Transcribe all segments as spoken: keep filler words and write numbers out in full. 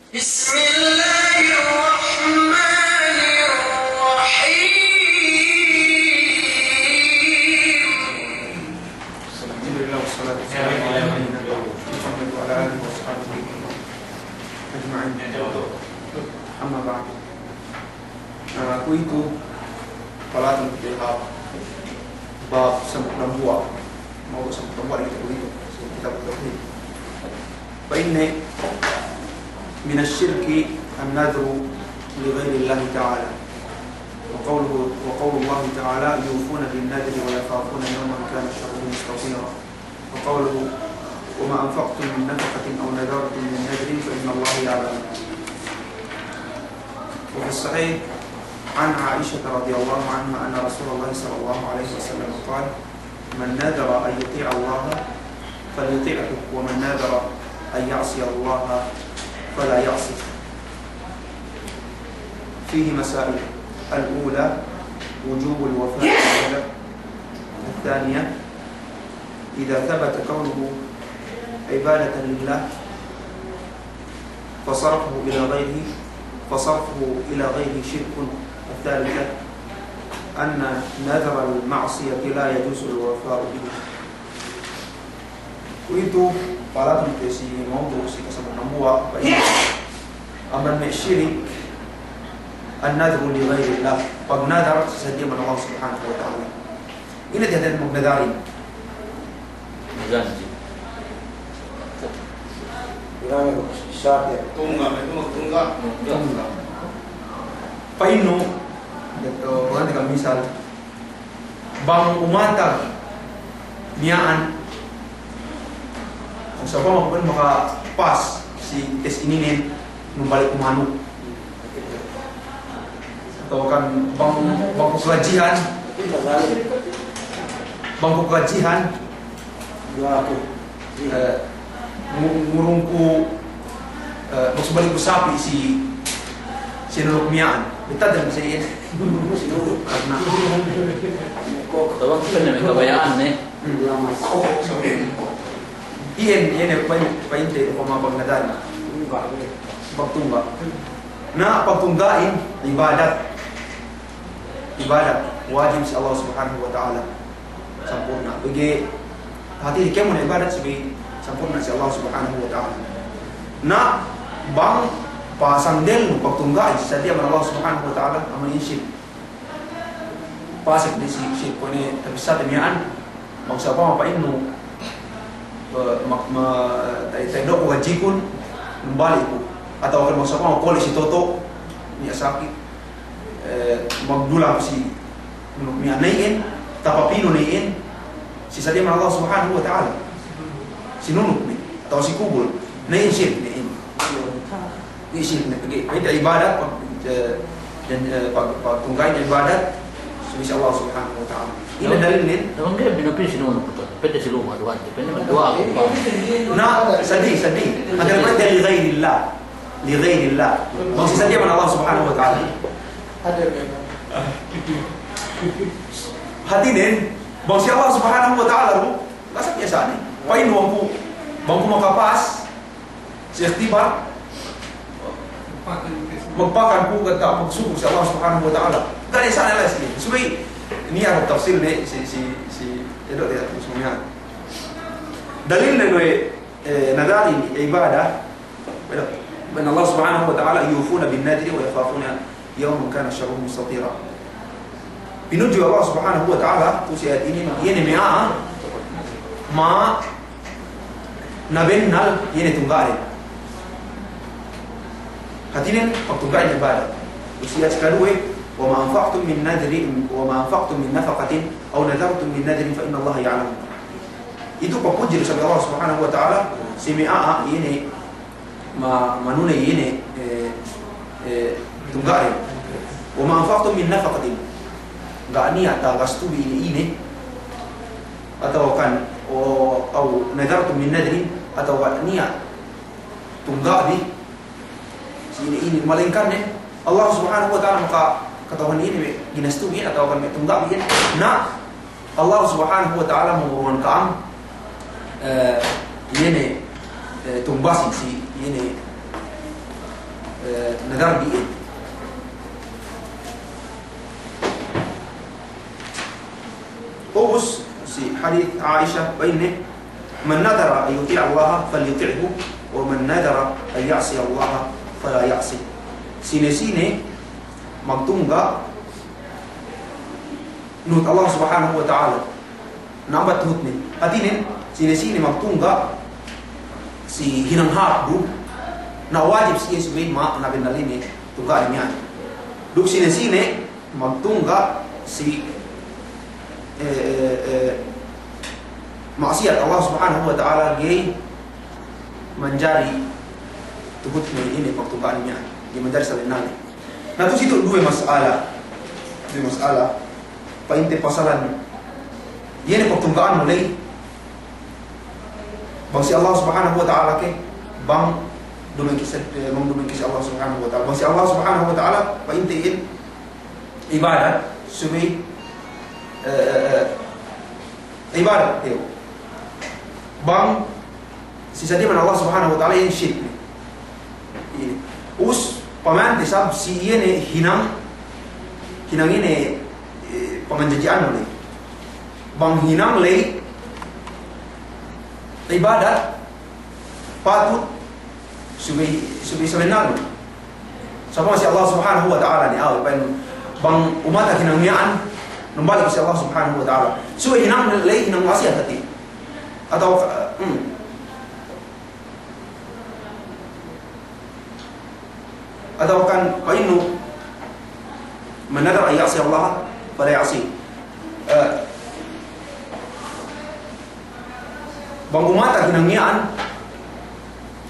بسم الله الرحمن الرحيم. الحمد لله والصلاة والسلام على نبينا محمد وعلى آله وأصحابه أجمعين. أما بعد. Na, kuwe'itu, palatun kite hap bab sampū' dambuwa', mawdu' sampū' dambuwa' kite kuwe'itu, si kitab Tawhid. Pa'inne, من الشرك النذر لغير الله تعالى. وقوله، وقول الله تعالى: يوفون بالنذر ويخافون يوما كان شره مستطيرا. وقوله: وما أنفقتم من نفقة أو نذرتم من نذر فإن الله يعلمه. وفي الصحيح عن عائشة رضي الله عنها أن رسول الله صلى الله عليه وسلم قال: من نذر أن يطيع الله فليطعه، ومن نذر أن يعصي الله فلا يعصه. فيه مسائل. الأولى وجوب الوفاء بالنذر. الثانية إذا ثبت كونه عبادة لله فصرفه إلى غيره، فصرفه إلى غيره شرك. الثالثة أن نذر المعصية لا يجوز الوفاء به. Kuwe'itu, palatun kite si mawdu' si kasampū' dambuwa', pa'inne, amban me' shirik, النذر لغير الله, pagnadar si saddiya amban Allah Subhanahu wa Ta'ala. Ine hātinen magnadarin? Magjanji. Tunga', tunga', tunga'. Tunga'. Pa'innu, diyatu, kuwe' ne ka'am misal, bang umantag miya'an, sa'upama kuwe' ne makapas si tes ininen, numbali' ku manuk. Atawa kan bang, bang ku kagajihan, bang ku kagajihan, eh, ngu-, ngurung ku, eh, maksud balik ku sapi' si, si nunuk miya'an. Betad dan si, karna. Tawag ka ne, me' kabaya'an ne. Hmm. Iyan, iyan, eh, pa'in-, pa'inte, upama pagnadar. Pagtungga'. Na pagtungga'in ibadat. Ibadat wajib si Allah Subhanahu wa Ta'ala. Sampurna'. Pegge' hāti kēmon ibadat subey sampurna' si Allah Subhanahu wa Ta'ala. Na bang pasangdelnu pagtungga'in si saddiya amban Allah Subhanahu wa Ta'ala, amban iyan shirk. Pasek ne si, si kuwe' ne tabissāte miya'an, bang sa'upama pa'innu, eh, mak-, ma-, tay-, taydo' ku gajikun, numbali' ku. Atawa kan bang sa'upama pole' si toto', niya' sakit, eh, magdulang si nunuk miya'an, na iyan, tapapinu ne iyan si saddiya amban Allah Subhanahu wa Ta'ala. Si nunuk ne, atawa si kubul, na iyan shirk ne iyan. Iye shirk ne, pegge' pa'inte ibadat, pag-, eh, dan, eh, pag-, pagtungga'in ibadat subey si Allah Subhanahu wa Ta'ala. Ine dalilnen? Na bang ga'i binapin si nunuk ku tu, pa'inte si luma' duwa'an, pa'inte magduwa'a ku. Na, saddi, saddi. Hangkan pa'inte li ghairillah. Li ghairillah. Bang si saddiya amban Allah Subhanahu wa Ta'ala. Hātinen, bang si Allah Subhanahu wa Ta'ala du, lasa biya' sa'ne. Pa'in bang ku, bang ku makapas si ikhtibar, magpakan ku ganta' magsukul si Allah Subhanahu wa Ta'ala. Ga' ne sa'ne la'i si. Subey niya' tafsil ne si, si, si, edo de, tafsil niya'. Dalil ne duwe, eh, nadarin ibadat. Pa'in Allah Subhanahu wa Ta'ala, يوفون بالنذر ويخافون يوما كان شره مستطيرا. Pinudju Allah Subhanahu wa Ta'ala, tu si ayat inin, iye ne me' a'a manabennal, iye ne tungga'den. Hātinen, pagtungga'in ibadat. Tu si ayat kaduwe, وما أنفقتم من نذر، وما أنفقتم من نفقة أو نذرتم من نذر فإن الله يعلمه. Itu papudji du isab Allah Subhanahu wa Ta'ala, si me' a'a, iye ne ma-, manuney ine, eh, eh, tungga'den. وما أنفقتم من نفقة. Ga' niya' tagastu bi ine-ine. Atawa kan, o, أو نذرتم من نذر, atawa ga' niya' tungga' bi si ine-ine. Malayingkan ne, Allah Subhanahu wa Ta'ala makakata'uhan ine me' ginastu bi iyan, atawa kan me' tungga' bi iyan. Na, Allah Subhanahu wa Ta'ala mangurungan ka'am, eh, iye ne, eh, tumbasin si iye ne eh, nadar bi iyan. Ubus si hadis Aisha pa'inne, "Man nadara an yuti'a Allaha falyuti'hu, wa man nadara an ya'siya Allaha fala ya'sih." Sine-sine magtungga' nuhut Allah Subhanahu wa Ta'ala, na ambat tuhutne. Hātinen, sine-sine magtungga' si hinang hāp du, na wajib si iye subey ma-, na bennal ine tungga'ne miya'an. Duk sine-sine magtungga' si, eh, eh, eh, ma'siyat Allah Subhanahu wa Ta'ala, ga'i manjari tuhutne ine pagtungga'ne miya'an, ga'i manjari sabennalne. Na tu'u si itu duwe mas'ala. Duwe mas'ala. Pa'inte pasalan iye ne pagtungga'annu ley, bang si Allah Subhanahu wa Ta'ala ke, bang duma'in ke si, eh, bang duma'in ke si Allah Subhanahu wa Ta'ala. Bang si Allah Subhanahu wa Ta'ala, pa'inte iyan ibadat, subey, eh, eh, eh, ibadat, iyu. Bang si sadiya man Allah Subhanahu wa Ta'ala, iyan shirk ne. Iye ne. Us, pamante sab si iye ne hinang, hinang ine, eh, panganjaji'annu ley. Bang hinang ley ibadat, patut subey, subey sabennalnu. Sama si Allah Subhanahu wa Ta'ala ne, aw, pa'in bang umata hinang miya'an, numbali' si Allah Subhanahu wa Ta'ala. Subey hinang ley hinang ma'siyat hāti. Atawa, hmm. Atawa kan pa'innu, "Man nadara an ya'siya Allaha fala ya'sih." Eh, bang umata hinang miya'an,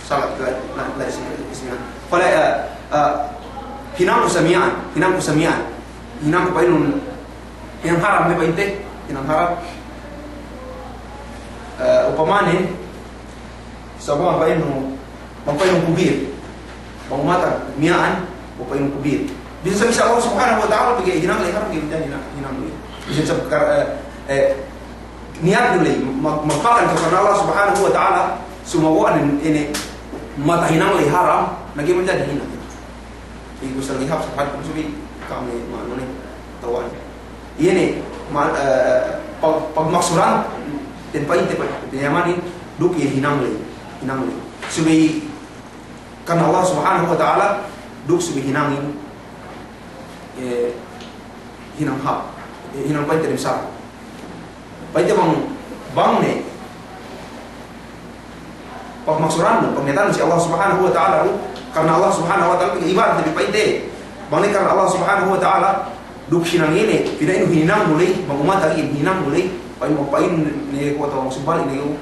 salah, la, la, la, isi, isi miya'an. Fala, eh, eh, hinangku sa miya'an, hinangku sa miya'an. Hinangku pa'inun, hinang haram ne pa'inte, hinang haram. Eh, upamane, sa'upama pa'innu, magpa'inun kubir. Bang umata miya'an, magpa'inun kubir. Bisan sa Allah Subhanahu wa Ta'ala, pegge' hinang ley haram, ga'i manjari hinang, hinang ley. Bisan sa kar-, eh, eh, niyatnu ley, mag-, magpakan kew karna Allah Subhanahu wa Ta'ala, sumaguwa' inin, inin, umata hinang ley haram, na ga'i manjari hinang. Igu salihab, subhan, subey kami, ma'anu ne, tawa'an. Iye ne, ma-, eh, pag-, pagmaksuran, den pa'inte, pag-, panyamanin, duk iye hinang ley, hinang ley. Subey karna Allah Subhanahu wa Ta'ala, duk subey hinangin, eh, hinang hāp, eh, hinang pa'inte dem sara'. Pa'inte bang, bang ne, pagmaksurannu, pagniyatannu si Allah Subhanahu wa Ta'ala du, karna Allah Subhanahu wa Ta'ala, pegge' ibadat ne pa'inte. Bang ne karna Allah Subhanahu wa Ta'ala, duk hinang ine, pina'inu hinangnu ley, bang umata iyan hinangnu ley, pa'in, pa'in ne kuwe' atawa maksud balik ne kuwe'.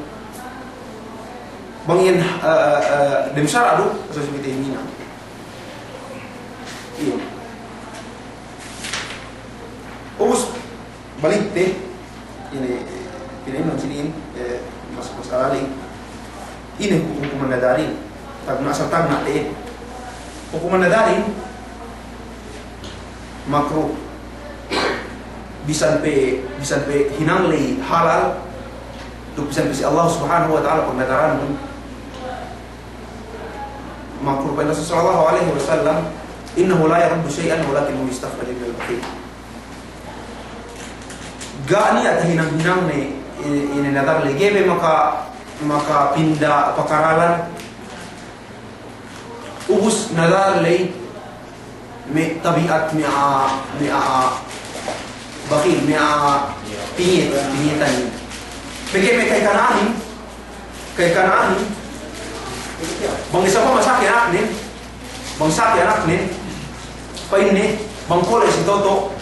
Bang iyan, eh, eh, dem sara' du, asal subey te hinang. Iye. Ubus, balik te, ine, pina'inu sinin, eh, mas-, mas'ala ley. Ine hukuman nadarin? Tagna' asal tagna' te. Hukuman nadarin, makruh. Bisan pe, bisan pe hinang ley halal, duk bisan pe si Allah Subhanahu wa Ta'ala pagnadarannu, makruh. Pa'in Rasul sallallahu alaihi wasallam, "Innahu la yaruddu shay'an walakinnahu yustakhraju minal bakhil." Ga' niya' tahinang-hinang ne, ine, ine nadar ley, ga'i pe maka, makapinda pakaralan. Ubus nadar ley me' tabi'at me' a'a, me' a'a bakhil, me' a'a pingit, pingitan. Pegge' me' ka'ekanahin, ka'ekanahin, bang isab masaki anaknen, bang saki anaknen, pa'inne, bang kole' si toto',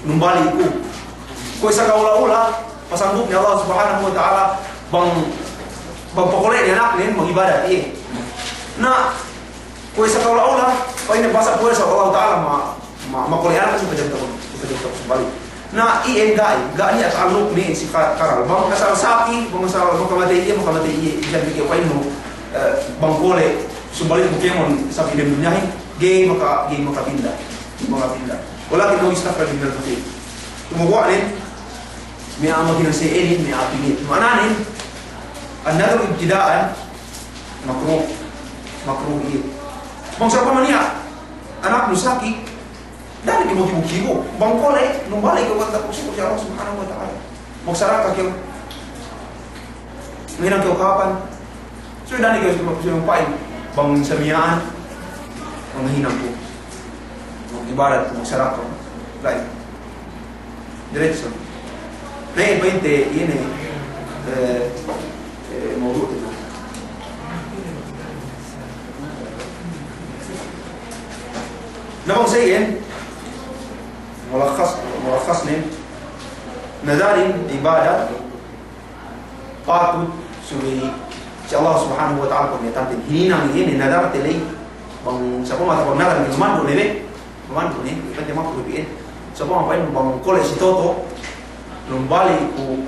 numbali' ku. Kuwe' saka ula-ula, pasanggupne Allah Subhanahu wa Ta'ala, bang, bang pakole'ne anaknen, magibadat iye. Na, kuwe' saka ula-ula, pa'inne basa kuwe' saka Allah Ta'ala, ma, ma, makole' anaknen, si pajam takun, si pajam takun sumbali'. Na, iyan ga'i, ga' niya' ta'allukne si ka-, karal. Bang asal saki, bang asal makamatey iye, makamatey iye, iyan pegge' pa'innu, eh, bang kole', sumbali' ku kēmon, saki dem dunyahin, ga'i maka, ga'i makapinda, ga'i makapinda. Walakinnahu yustakhraju minal bakhil. Kumaguwa'nen, me' a'a maghinang sa'inin, me' a'a pingit. Ma'ananen, an-nadhru ibtida'an makruh, makruh iye. Bang sa'upama niya' anaknu saki', da'a ne kew magkibu-kibu. Bang kole', numbali' kew, bang tapusuk si Allah Subhanahu wa Ta'ala. Magsadaka kew. Ngahinang kew kapan. Suwe, da'a ne kew suwe, suwe pa'in. Bang samiya'an, bang hinang kew. Bang ibadat, bang sadaka. La'i. Diretso. Na, iye pa'inte, ine, eh, eh, mawdu' itu. Na, bang sa iyan, mulakhas, mulakhasnen, nadarin ibadat, patut subey si Allah Subhanahu wa Ta'ala pagniyatanten. Hininang ine nadarte ley, bang sa'upama tapangnadar ne, mandu' ne be, mandu' ne, iye pa'inte makruh iyan. Sa'upama pa'in bang kole' si toto', numbali' ku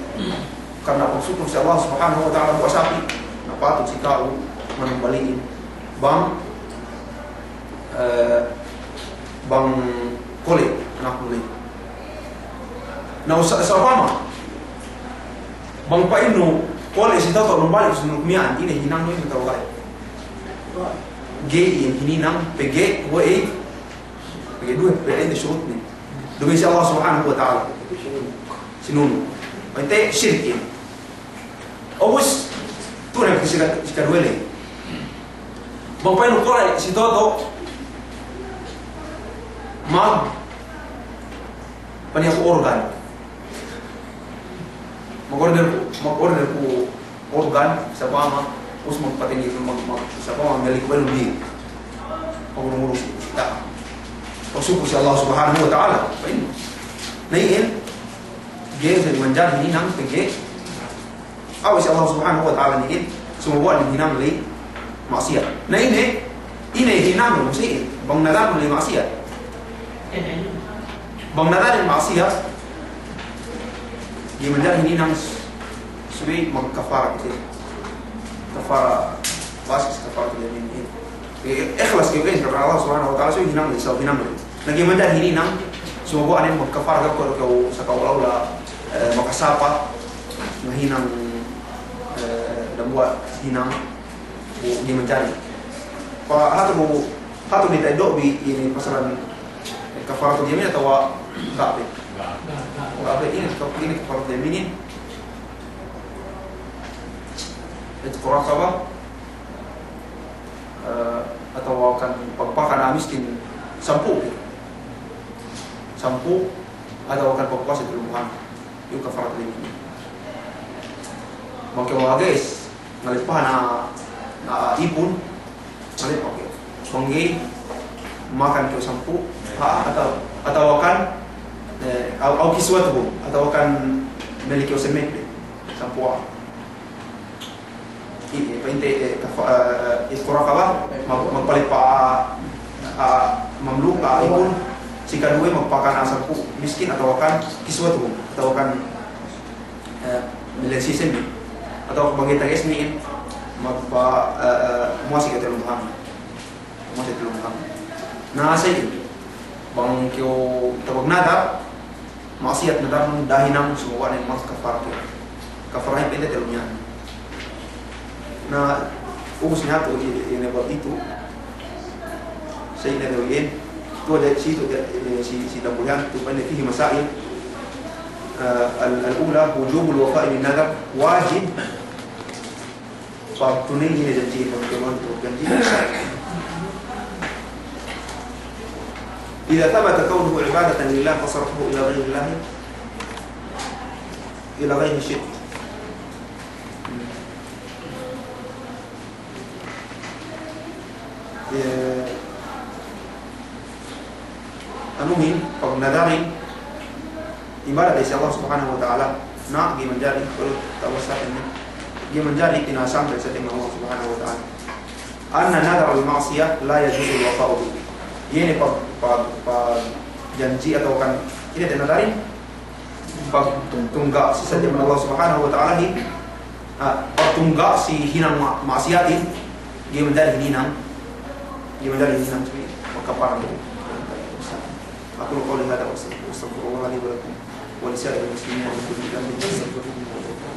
karna pagsukur si Allah Subhanahu wa Ta'ala, puwas sapi', na patut si ka'u manumbali'in. Bang, eh, bang kole' anaknu ley. Na, sa-, sa'upama bang pa'innu kole' si toto', numbali' ku si manuk miya'an, ine hinangnu ine, atawa ga'i? Ga'i iyan hininang, pegge' we'ey? Pegge' duwe, pegge' ine surutne? Duma'in si Allah Subhanahu wa Ta'ala. Sinunu? Pa'inte sirik iyan. Ubus, tu ne si ka-, si kaduwe ley. Bang pa'innu kole' si toto', mag-, paniya' ku organ. Mag-order ku, mag-order ku organ, sa'upama, ubus magpatenge, mag-, mag-, sa'upama, ngali ku pa'innu bi. Pangurung-urung si, ta. Pagsukur si Allah Subhanahu wa Ta'ala, pa'innu. Na iyan, ga'i manjari hininang pegge' awe' si Allah Subhanahu wa Ta'ala ne iyan, sumaguwa' ne hinang ley ma'siyat. Na ine, ine hinangnu si iyan, bang nadarnu ley ma'siyat. Bang nadarnu ma'siyat, ga'i manjari hininang, subey magkafara kite. Kafara, basis kafara kite iyan. Eh, ikhlas kew iyan karna Allah Subhanahu wa Ta'ala, subey hinang ley, sabab hinang ley. Na ga'i manjari hininang, sumaguwa' ne magkafara kew, kew saka ula-ula, eh, makasapa, ngahinang, eh, dambuwa' hinang, bu, ga'i manjari. Pa, hatu bu, hatu ne ta'eddo' bi inin pasalan, eh, kafaratu yaminin atawa ga' pe? Ga' pe, inin, inin kafaratu yaminin. Itqu raqabah. Eh, atawa kan pagpakan a'a miskin sampū'. Sampū', atawa kan pagpuwasa tellu bulan. Iyu kafarat ley. Bang kew ga'i, ngaleppahan a'a, a'a ipun, ngaleppa kew. Bang ga'i, makan kew sampū', ha, atawa, atawa kan, eh, aw, aw kiswatuhum, atawa kan melli kew semmek de, sampū' a'a. I-, pa'inte, eh, kafa-, eh, itqu raqabah, mag-, magpaleppa, ah, mamluk, ah, ipun, si kaduwe magpakan a'a sampū' miskin, atawa kan kiswatuhum, atawa kan, eh, melli si semmek, atawa bang ga'i tages miya'an, magpa-, eh, eh, muwasa kew tellu bulan. Masi tellu kami. Na, sa iyan, bang kew tapagnadar, ma'siyat nadarnun, da'a hinang, sumaguwa' ne magkafara kew. Kafarahin pa'inte tellu miya'an. Na, ubus ne hatu i-, ine bab itu. Sa iyan ne daw iyan. Tu'u hadja si, tu'u hadja, eh, si, si dambuwa' iyan, tu'u pa'inte fihi masail. Eh, al-, al-ula, wujubul wafa'i bin nadar, wajib. Pagtuney ne janji, pagtuney ne janji. إذا ثبت كونه عبادة لله فصرفه إلى غير الله، إلى غير شرك. Eh, anuhin, pagnadarin, ibadat si Allah Subhanahu wa Ta'ala, na ga'i manjari, kuwe' tawassaten ne, ga'i manjari pinasang si Allah Subhanahu wa Ta'ala. أن نذر المعصية لا يجوز الوفاء به. Iye ne pag-, pag-, pagjanji atawa kan, ine te nadarin, pagtungga' si sadja man Allah Subhanahu wa Ta'ala hi, ah, pagtungga' si hinang ma-, ma'asiyatin, ga'i manjari hininang, ga'i manjari hininang, ga'i magkapara. أقول قولي هذا وأستغفر الله لي ولكم ولسائر المسلمين من كل ذنب فاستغفروه إنه هو الغفور الرحيم.